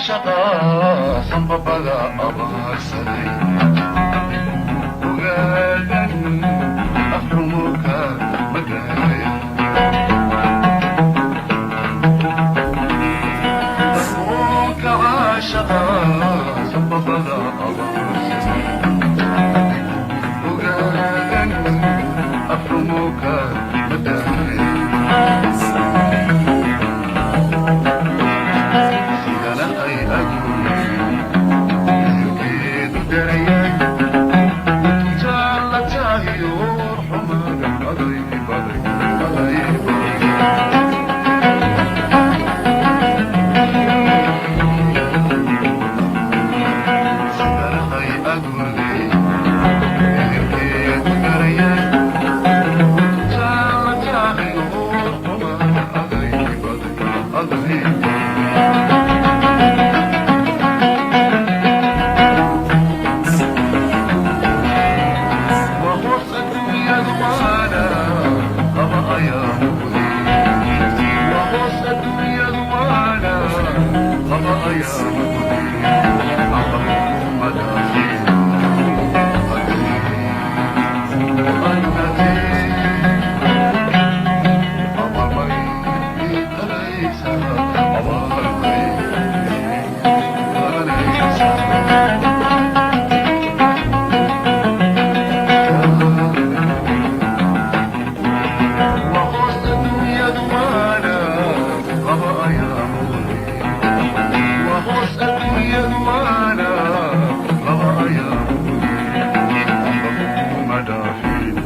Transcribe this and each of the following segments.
Caashaqa sanbabada abaarsaday ogaadan afxumuka magaaya darmuunka caashaqa sanbabada abaarsaday ogaadan afxumuka magaaya sidana ay aguleen ehelkeedu darayay jaalla tahiyo xumaga aday baday aday baday. Sidana ay aguleen ehelkeedu darayay jaalla tahiyo xumaga aday baday aday baday. وهوس الدنيا وانا أبا يا وهوس الدنيا وانا أبا يا وهوس الدنيا وانا أبا يا وهوس الدنيا وانا أبا يا مدافين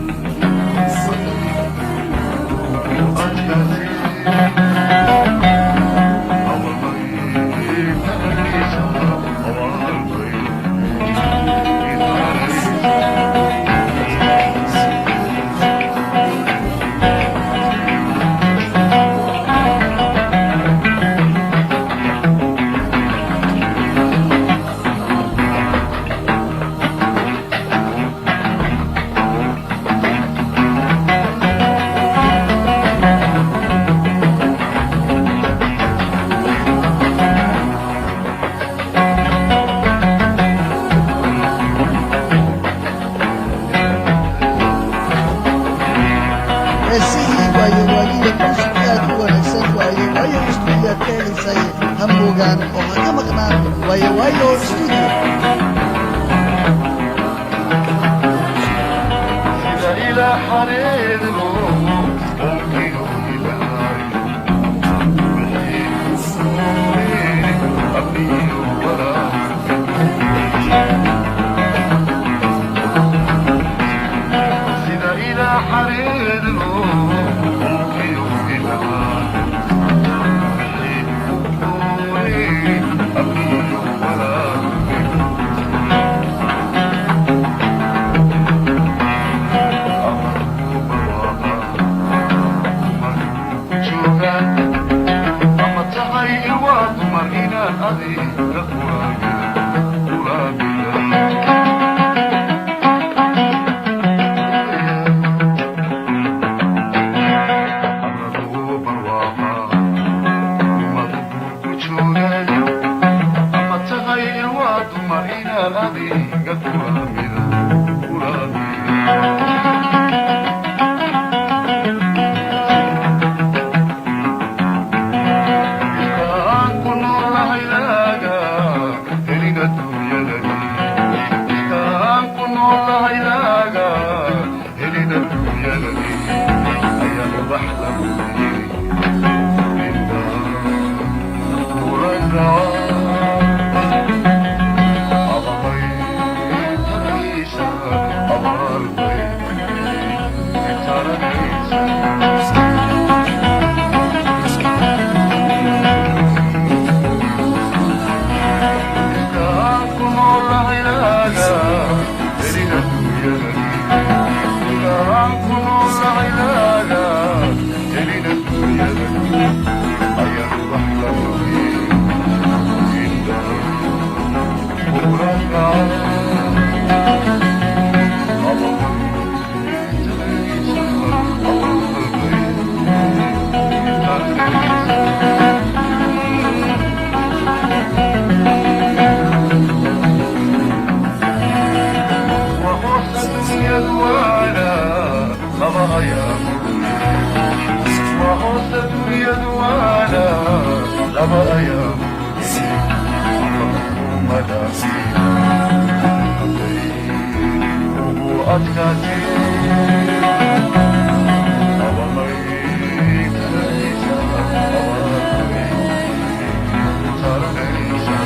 Heesihii Waayo Waayiya, muusig aad u wanaagsan. Waayo Waayo Studio aad ka helaysay. Ha moogaan oo ha ka maqnaan Waayo Waayo Studio. Sida ilaa xareedlo onkiyo ilaay wixii ku amniyo walaa sida ilaa xareedlo onkiyo ilaay wixii ku amniyo walaa joogaan ama tahay waa dumar inaan adiga kulaamida amadu barwaaqa ummadu ku joogaan ama tahay waa dumar inaan adiga kulaamida kulaamida. Ilkaan ku noolahay laaga helin adduunyadani, ilkaan ku noolahay laaga helin adduunyadani, ayaan ubax lagu yiri indhaa kula dhaca abaqay. Laba ayaa madaasi ugu adkaatay abamay taraysa abamay taranaysa.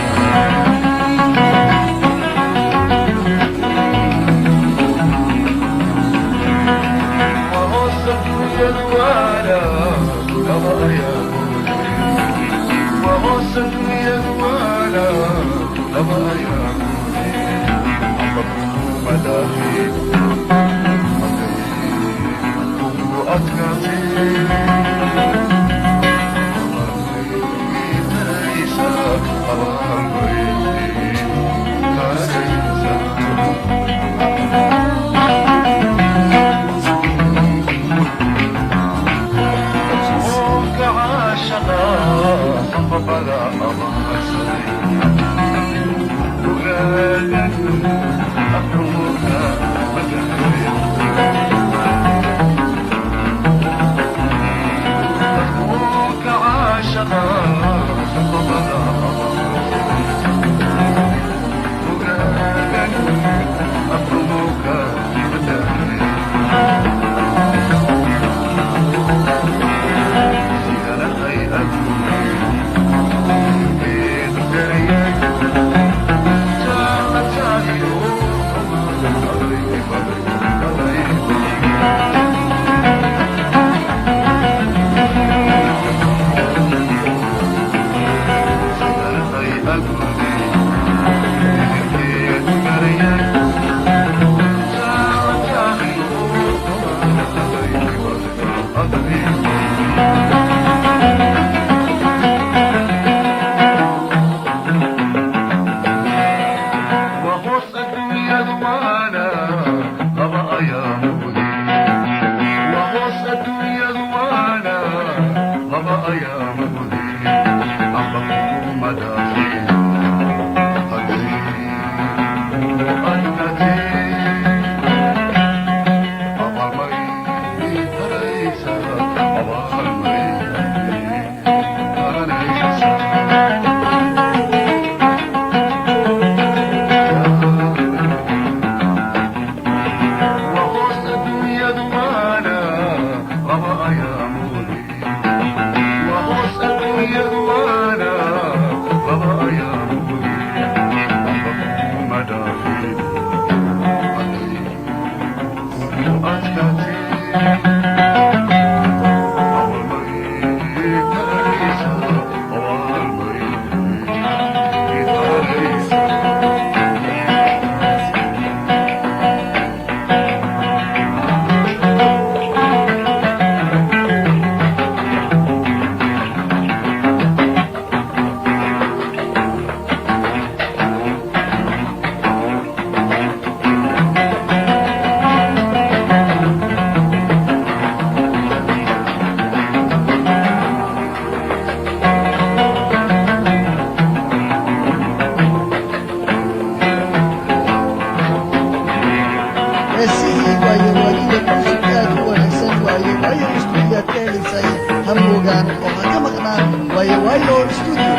Heesihii waayo waayida muusig aad u wanaagsan waayo waayo stuudiyaad ka helaysay ha moogaan oo ha ka maqnaan waayo waayo stuudiyo.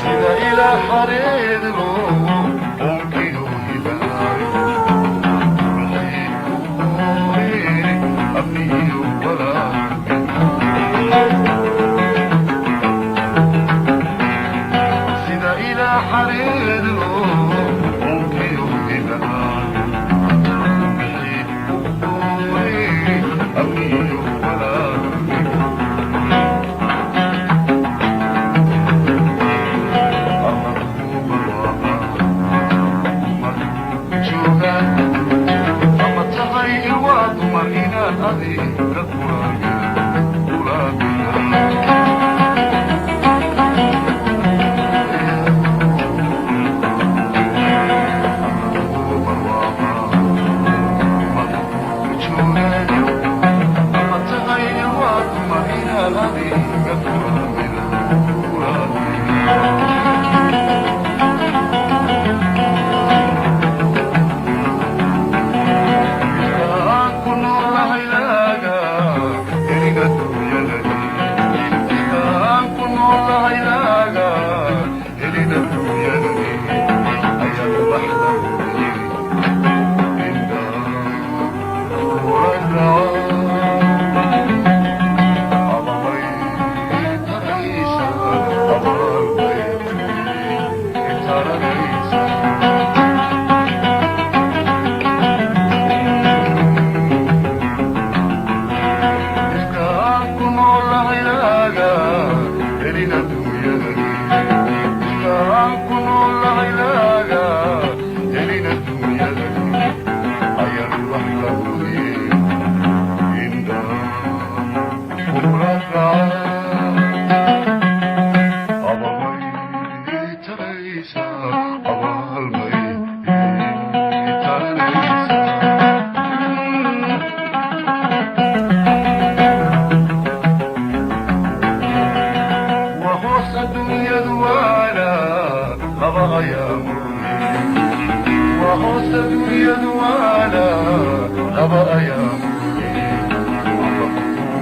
Sida ila xariirlo onkiyo hibaayo waxay ku amniyo walaa sida ila xariirlo onkiyo hibaayo waxay ku amniyo walaa.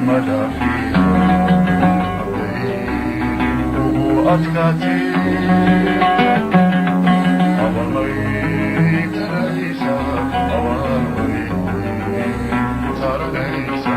Madaafi ugu adkaatay abalmay taraysa abalmay taranaysa.